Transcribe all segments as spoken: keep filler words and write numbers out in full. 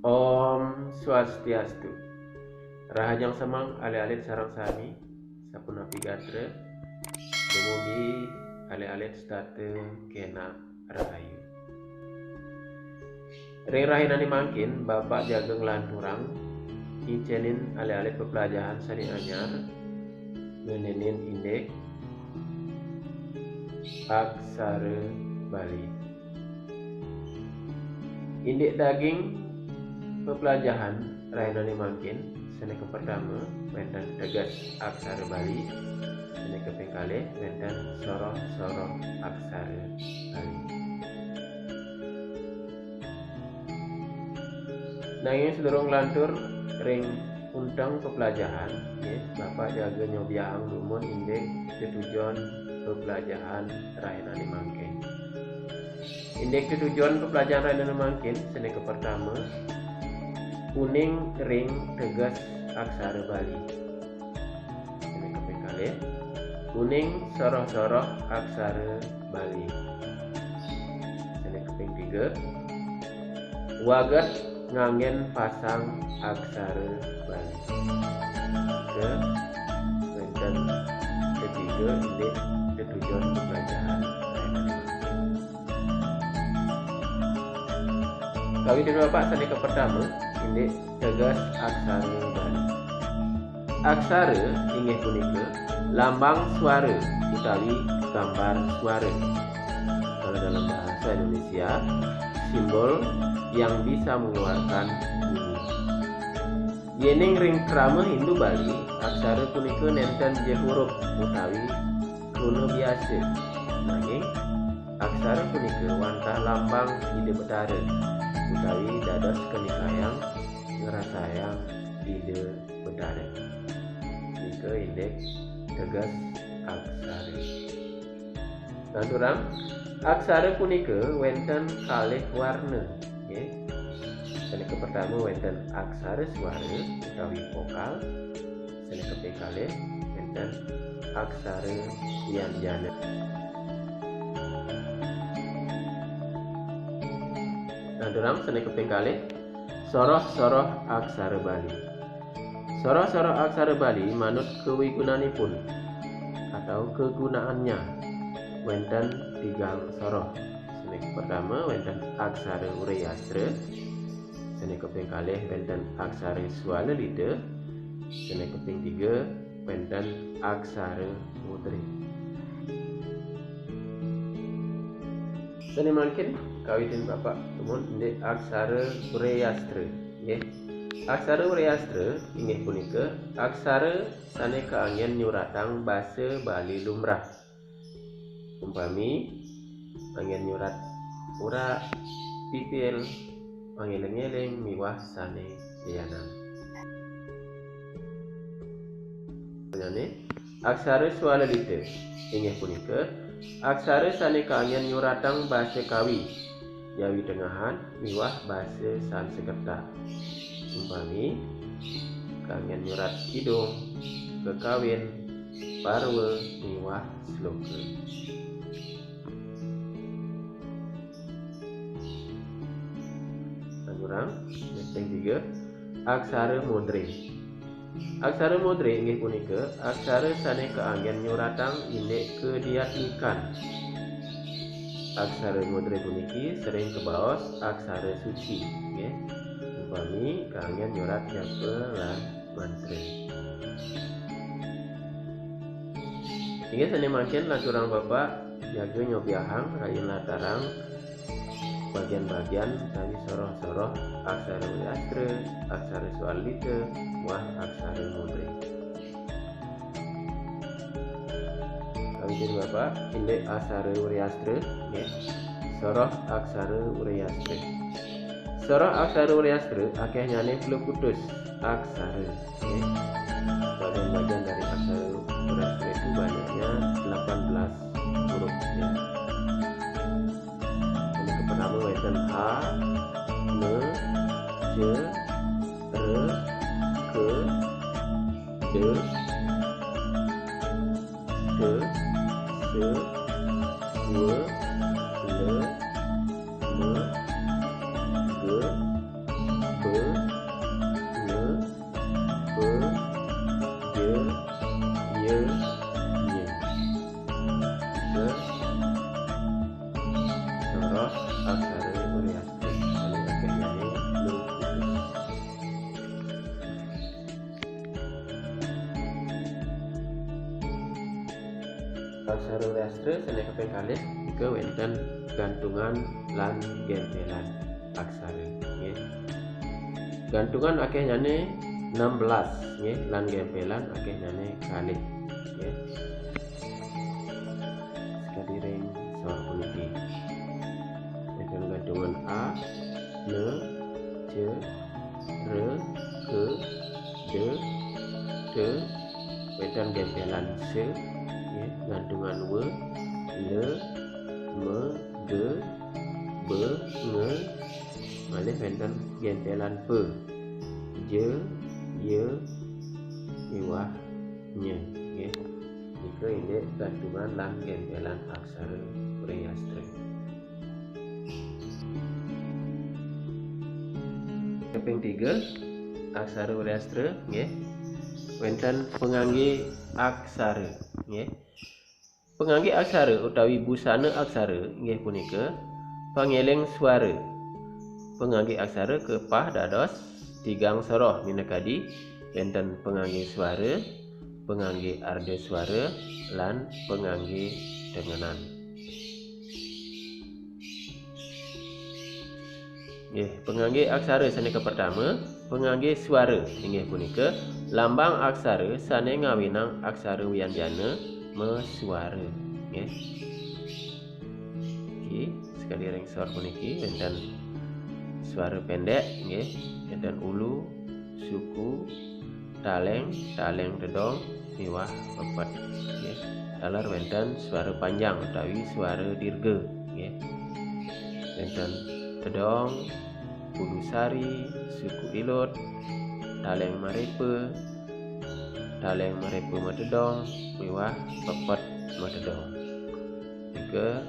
Om Swastiastu. Rahajeng semeng alit-alit sareng sami, sapunapi gatra, dumugi alit-alit setata kenak rahayu. Ring rahinane mangkin, Bapak jaga nglanturang ngicénin alit-alit peplajahan sane anyar, ngenénin indik aksara Bali. Indik daging peplajahan rahinane mangkin, sane kapertama wenten teges aksara Bali, sane kaping kalih wenten soroh-soroh aksara Bali. Nanging sadurung nglantur ring unteng peplajahan, nggih, Bapak jaga nyobiahang dumun indik tetujon peplajahan rahinane mangkin. Indik tetujon peplajahan rahinane mangkin, sane kapertama, uning ring teges aksara Bali. Sane kaping kalih, uning soroh-soroh aksara Bali. Sane kaping tiga, waget nganggen pasang aksara Bali. Ke wenten ketiga indik tetujon pembelajaran. Kawitin Bapak sane kapertama, indik teges aksara Bali. Aksara inggih punika lambang suara utawi gambar suara. Kalau dalam bahasa Indonesia, simbol yang bisa mengeluarkan bunyi. Yening ring krama Hindu Bali, aksara punika nenten ja hurup utawi kruna biasa. Nanging, aksara punika wantah lambang Ida Betara utawi dados kanikayang ngrasayang Ida Betara. Nika indik teges aksara. Lanturang, aksara punika wenten kalih warna, nggih. Sane kapertama wenten aksara suara utawi vokal, sane kaping kalih wenten aksara wianjana. Lanturang, sane kaping kalih soroh-soroh aksara Bali. Soroh-soroh aksara Bali manut kawigunanipun atau kegunaannya wenten tigang soroh. Sane pertama wenten aksara Wreastra, sane kaping kalih wenten aksara Swalalita, sane kaping tiga wenten aksara Mudra. Sane mangkin kawitin Bapak dumun indik aksara Wreastra, nggih. Aksara Wreastra inggih punika aksara sane kaanggen nyuratang basa Bali lumrah. Umpami anggen nyurat urak, pipil, pangeling-eling miwah sane lianan. Aksara Swalalita inggih punika aksara sane kaanggen nyuratang basa Kawi, Jawi Tengahan miwah basa Sanskerta. Umpami kaanggen nyurat kidung, kekawin, parwa miwah sloka. Lanturang, yang tiga, aksara Mudra. Aksara Mudra inggih punika aksara sane kaanggen nyuratang indik kadiatmikan. Aksara Mudra puniki sering kabaos aksara suci, nggih. Upami kaanggen nyurat japa lan mantra. Inggih sane mangkin lanturang Bapak jaga nyobiahang rahin latarang bagian-bagian utawi soroh-soroh aksara Wreastra, aksara Swalalita, muah aksara Mudra. Kawitin Bapak indik aksara Wreastra, nggih. Soroh aksara Wreastra. Soroh aksara Wreastra akehnyane peleputus aksara, nggih. Bagian-bagian dari aksara Wreastra itu banyaknya delapan belas huruf, ya. Ini pertama wenten A, N, C, R, K, D, T, S, W, L, M, G, B, Aksara Wreastra. Anu akéhnyané nu putus. Aksara Wreastra sané kaping kalih nika wénten gantungan lan gémpélan aksara, nggih. Gantungan akéhnyané enam belas, nggih, lan gémpélan akéhnyané kalih, nggih. Sakadi ring sor puniki. Wénten gantungan a, na, ja, ra, ga, da, da, wénten gémpélan sa, nggih, gantungan wa, la, ma, ga, ba, nga, malih wénten gémpélan pa, ja, ya, miwah nya, nggih. Nika indik gantungan lan gémpélan aksara Wreastra. Kaping tiga, aksara Wreastra, nggih. Wénten panganggé aksara, nggih. Panganggé aksara utawi busana aksara inggih punika pangéling swara. Panganggé aksara kepah dados tigang soroh, minakadi wénten panganggé swara, panganggé arda swara, lan panganggé tengenan. Nggih, panganggé aksara sané kapertama, panganggé swara, inggih punika lambang aksara sané ngawinang aksara wianjana maswara. Nggih. Niki, sakadi ring sor puniki wénten swara pendek, nggih, wénten ulu, suku, taléng, taléng tedong, miwah pepet, nggih. Taler wénten swara panjang utawi swara dirga, nggih. Wénten tedong, ulu sari, suku ilut, taléng marepa, taléng marepa matedong, miwah pepet matedong. Nika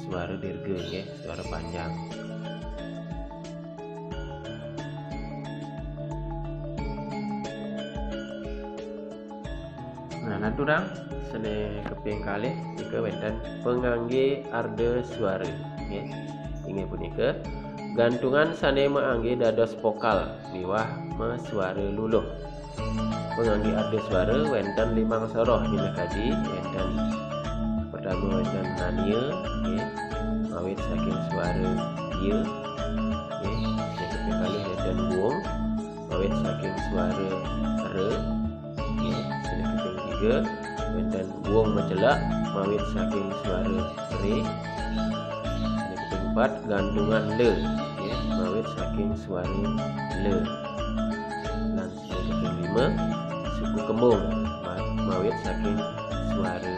swara dirga, nggih, swara panjang. Nah, lanturang sané kaping kalih nika wénten panganggé arda swara, nggih. Inggih punika gantungan sané maanggé dados vokal miwah maswara luluh. Panganggé arda swara wénten limang soroh, minakadi wénten pertama wénten nania, nggih, mawit saking swara ya, nggih, sané kaping kalih wénten wung, mawit saking swara ra, nggih, sané kaping tiga wénten wung macelek, mawit saking swara re, sané kaping empat gantungan la, nggih, mawit saking swara la. Lan sané kaping lima, suku kembung, ma-, mawit saking swara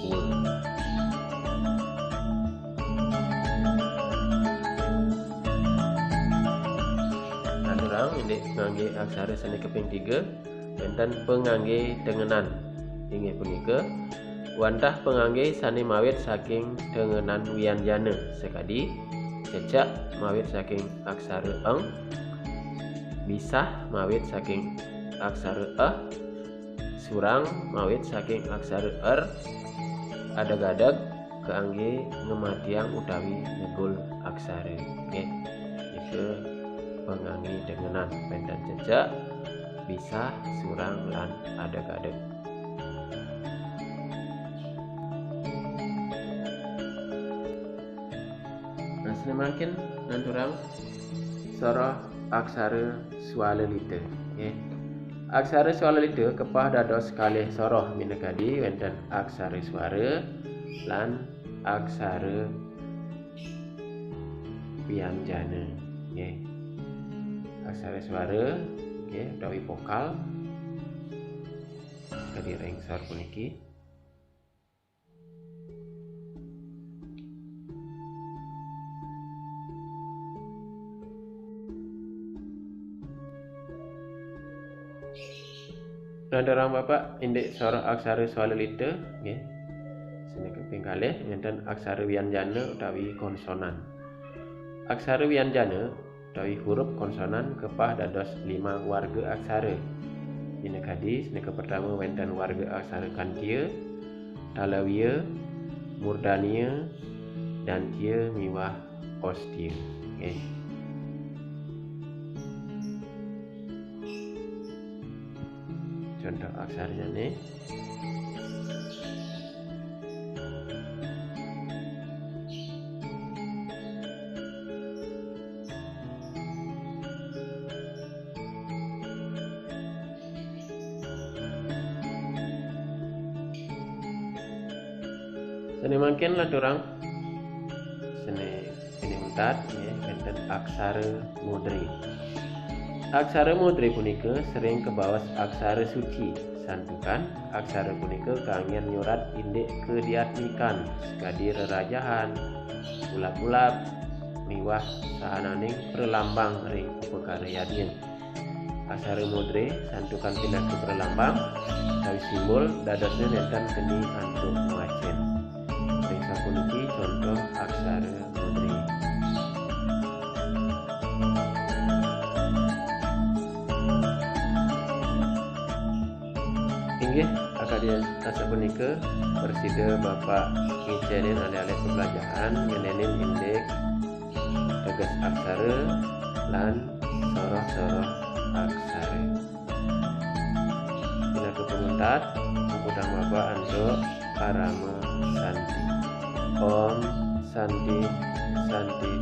wa. Lanturang indik panganggé aksara sané kaping tiga, wénten panganggé tengenan. Inggih punika wantah panganggé sané mawit saking tengenan wianjana, sakadi cecek mawit saking aksara eng, bisah mawit saking aksara eh, surang mawit saking aksara er, adeg-adeg kaanggé ngematiang utawi nyegul aksara. Nggih. Nika panganggé tengenan, wénten cecek, bisah, surang, lan adeg-adeg. Nah, sané mangkin lanturang soroh aksara swalalita, nggih. Aksara swalalita kepah dados kalih soroh, minakadi wénten aksara swara lan aksara wianjana, nggih. Aksara swara, nggih, utawi vokal, sakadi ring sor puniki. Lanturang Bapak indik soroh aksara swalalita, nggih. Sané kaping kalih wénten aksara wianjana utawi konsonan. Aksara wianjana utawi huruf konsonan kepah dados limang warga aksara. Minakadi, sané kapertama wénten warga aksara kantia, talawia, murdania, dantia miwah ostia. Nggih. Contoh aksarane. Sane mangkin laturang sane ping untat, nggih, wenten aksara mudre. Aksara mudre punika sering kabaos aksara suci, santukan aksara punika kanggen nyurat indik kadiatmikan, sakadi rerajahan, ulap-ulap, miwah sahananing pralambang ring upakara yadnya. Aksara mudre santukan pinaka pralambang, utawi simbol dadosnya nenten keni antuk ngwacen. Ring sapuniki contoh aksara mudre. Inggih, akadi asapunika, prasida Bapak ngicenin alit-alit pebelajaran ngenenin indik teges aksara lan soroh-soroh aksara. Pinaka panguntat, puputang Bapak antuk parama santi. Om Santi, Santi,